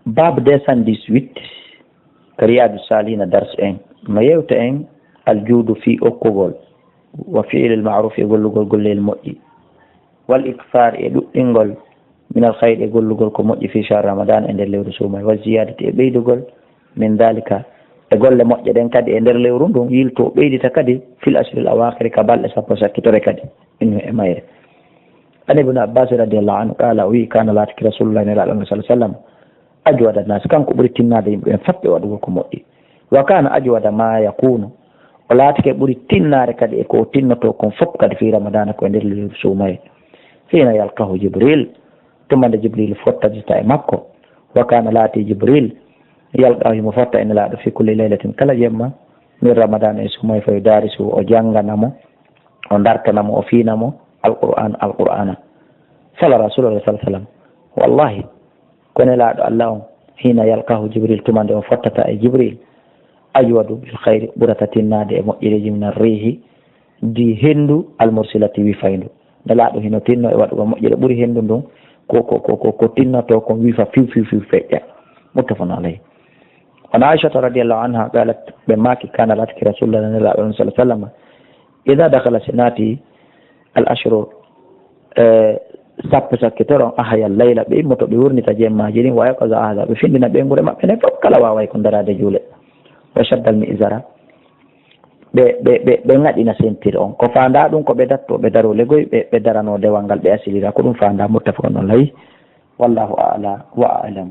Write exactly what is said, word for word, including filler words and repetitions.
Bab deux cent dix-huit, ka Riyadu Salihina dars en, no yewta en aljuudu fii okkugol, wa fi'lil ma'ruf, e gollugol golleyel moƴƴi, wal ikthar, e ɗuɗɗingol, minal khayri, e gollugol ko moƴƴi, fii shahri Ramadan, e nder lewru suumayee, wa ziyadati, e ɓeydugol, min dalika, e golle moƴƴe ɗen kadi e nder lewru ndun, yilto ɓeydita kadi fil ashril awakhiri, ka balɗe sappo sakkitore kadi, innu e mayre. An Ibn Abbas radiyallahu anhu qala, o wi, kana, laatike Rasulullah, Nelaaɗo Allah sallallahu alaihi wasallam, ajwada nas, kanko ɓuri tinnaade yimɓe ɓen fof e waɗugol ko moƴƴi. Wa kana ajwada ma yakunu, o laatike ɓuri tinnaare kadi e ko o tinnoto kon fof kadi fii Ramadana, ko e nder lewru suumayee. Hina yalqahu Jibril, tuma nde Jibril fottata e makko. Wa kana, laati Jibril, yalqahu, himo fotta e Nelaaɗo fii kulli laylatin, kala jemma, min Ramadana, e suumayee, fa yudarisu, o janngana mo, o dartana mo, o fiina mo Alqur'an, Alqur'ana. Qala Rasulullah sallallahu alaihi wasallam, wallahi, ko Nelaaɗo Allah on, hina yalqahu Jibril, tuma nde o fottata e Jibril, ajwadu bil khayri, ɓurata tinnaade e moƴƴereeji, min arrihi, di henndu, al mursilati, wifayndu. Nelaaɗo hino tinno e waɗugol moƴƴere ɓuri henndu ndun, ko, ko, ko, ko, ko tinnoto kon wifa fiw, fiw, fiw, feƴƴa. Muttafaqun alayhi. Wa an Aishata radiyallahu anha qalat, ɓe maaki, kana, laatike Rasulullah, Nelaaɗo on sallallahu alaihi wasallam, idha dakhala, si naati al ashru, eh, sappo sakkitoro on, ahya layla, ɓe immoto ɓe wurnita jemmaaji ɗin, wa yaqaza ahla, ɓe findina ɓeynguure maɓɓe nden fof, kala waaway ko daraade juule. Wa shadda al mi'zara, ɓe, ɓe, ɓe, ɓe ŋaɗina sentir on. Ko faandaa ɗun ko ɓe datto, ɓe daro legoy, ɓe, ɓe darano dewal ngal, ɓe asilira. Ko ɗun faandaa, muttafaqun alayhi. Wallahu a'la wa a'lam.